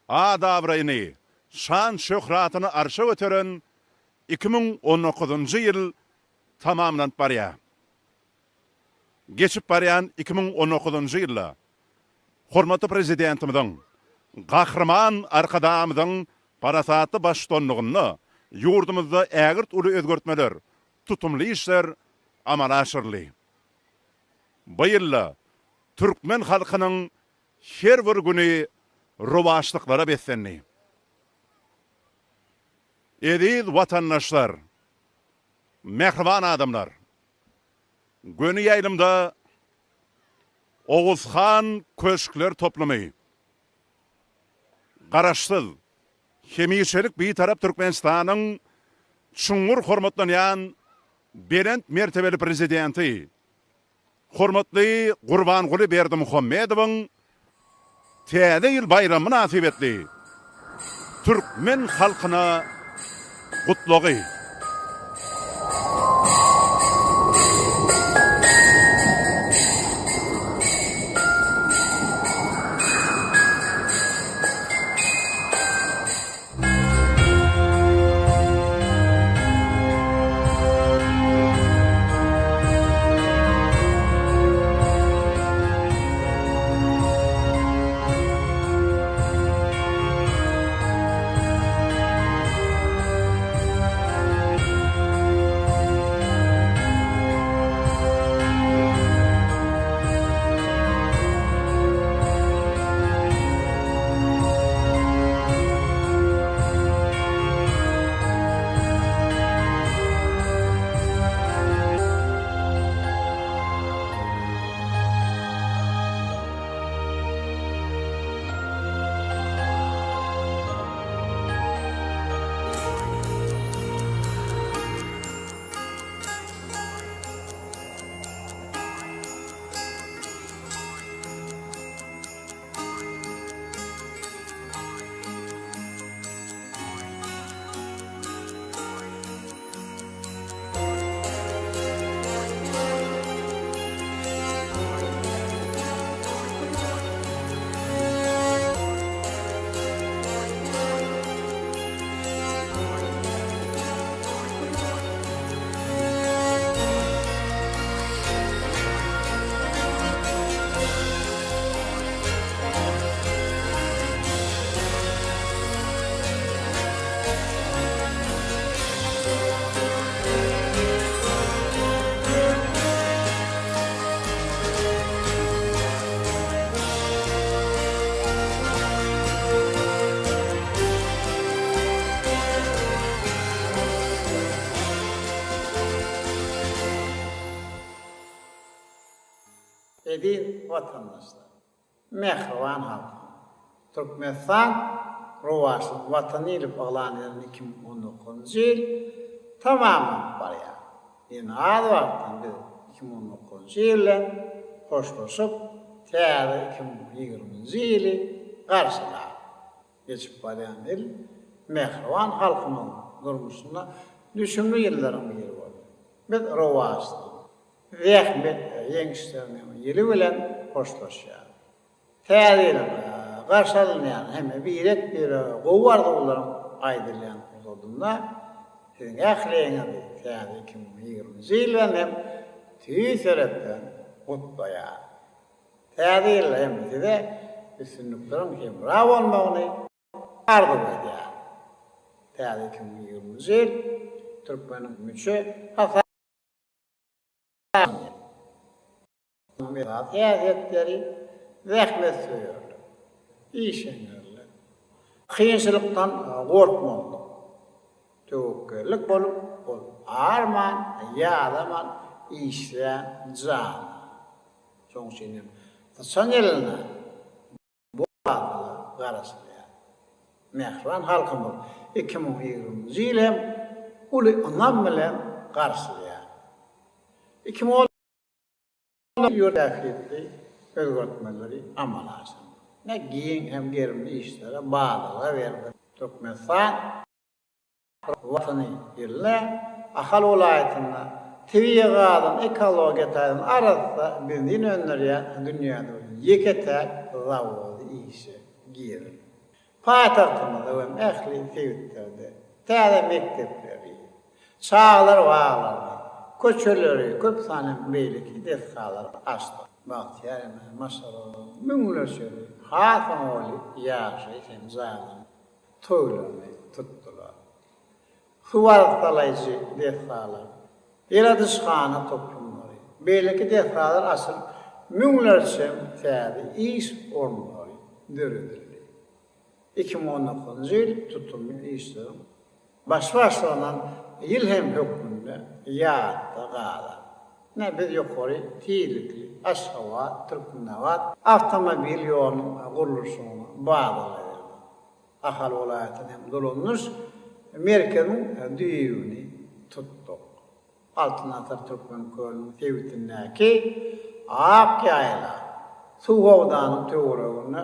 At-abraýyny, şan-şöhratyny arşa göteren 2019-njy ýyl tamamlanyp barýar. Geçip barýan 2019-njy ýylda hormatly Prezidentimiziň, Gahryman Arkadagymyzyň parasatly baştutanlygynda ýurdumyzda ägirt uly özgertmeler, tutumly işler amala aşyryldy. Bu ýylda türkmen halkynyň her bir güni rowaçlyklara beslendi. Eziz watandaşlar, mähriban adamlar! Göni ýaýlymda Oguzhan köşkler toplumy, Garaşsyz, hemişelik Bitarap Türkmenistanyň çuňňur hormatlanýan belent mertebeli Prezidenti hormatly Gurbanguly Berdimuhamedowyň Täze ýyl baýramy mynasybetli türkmen halkyna Gutlagy. Eziz watandaşlar! Mähriban halkym! Türkmenistan rowaçlyk Watany diýlip yglan edilen 2019-njy ýyl tamamlanyp barýar. Ýene az wagtdan biz 2019-njy ýyl bilen hoşlaşyp, täze 2020-nji ýyly garşylarys. Geçip barýan ýyl mähriban halkymyzyň durmuşynda düşümli ýyllaryň biri boldy. Biz rowaçlygyň, zähmet ýeňişleriniň ýyly bilen hoşlaşýarys. Täze ýylyň garşy alynýan hem birek-birege gowy arzuwlaryň aýdylýan pursadynda siziň ähliňizi täze 2020-nji ýyl bilen hem tüýs ýürekden gutlaýaryn. Täze ýylda hem size üstünlikleriň hemra bolmagyny arzuw edýärin. Täze 2020-nji ýyl türkmeniň müçe hasaplanýar. Esasy häsiýetleri zähmetsöýerlik, işeňňirlik, kynçylykdan gorkmazlyk, töwekgellik bolup, ol arman, ýadaman işleýän janly. Şonuň üçin hem syçan ýylynda bol hasyla garaşylýar. Mähriban halkymyz 2020-nji ýyly hem uly ynam bilen garşylaýar. Ýurt ähmiýetli özgertmeleri amala aşyrdy. Ne giň hem gerimli işlere badalga berdi. Türkmenistan Watany ýylynda Ahal welaýatynda tebigy gazdan ekologiýa taýdan arassa benzin öndürýän dünýäde ýeke-täk zawody işe girizildi. Paýtagtymyzda we ähli sebitlerde täze mekdepleri, çagalar baglaryny, köçeleri, köp sanly beýleki desgalary açdyk. Bagtyýar ene maşgalalaryň müňlerçesi has oňaýly ýaşaýyş hem jaýlaryň toýlaryny tutdular. Suw arassalaýjy desgalar, ýyladyşhana toplumlary, beýleki desgalar açylyp, müňlerçe täze iş orunlary döredildi. 2019-njy ýyl tutumly işleriň başy başlanan ýyl hem hökmünde ýatda galar. Ine, biz ýokary tizlikli Aşgabat, Türkmenabat awtomobil ýolunyň gurluşygyna badalga berdik. Ahal welaýatynyň hem dolandyryş merkeziniň düýbüni tutduk. Altyn asyr Türkmen kölüniň sebitindäki Ak ýaýla suw howdanyň töwereginde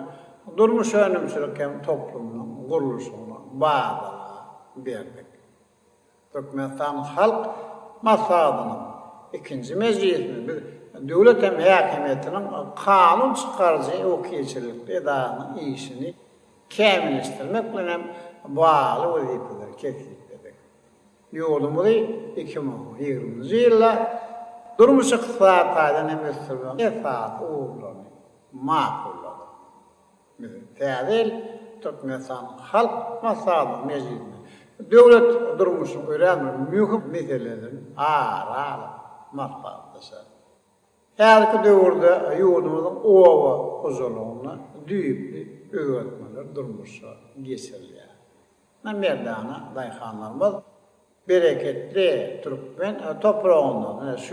durmuş-önümçilik hem toplumynyň gurluşygyna badalga berdik. Türkmenistanyň Halk Maslahatynyň ikinji mejlisinde biz döwlet hem häkimiýetiniň kanun çykaryjy wekilçilikli edarasynyň işini kämilleşdirmek bilen hem bagly wezipeleri kesgitledik. Ýurdumyzy 2020-nji ýylda durmuş-ykdysady taýdan hem ösdürmegiň esasy ugurlaryny makulladyk. Biz täze ýyl Türkmenistanyň Halk Maslahatynyň mejlisinde döwlet durmuşynyň örän bir möhüm meselelerini ara alyp maslahatlaşarys. Häzirki döwürde ýurdumyzyň oba hojalygynda düýpli özgertmeler durmuşa geçirilýär. Merdana daýhanlarymyz bereketli türkmen topragyndan şu.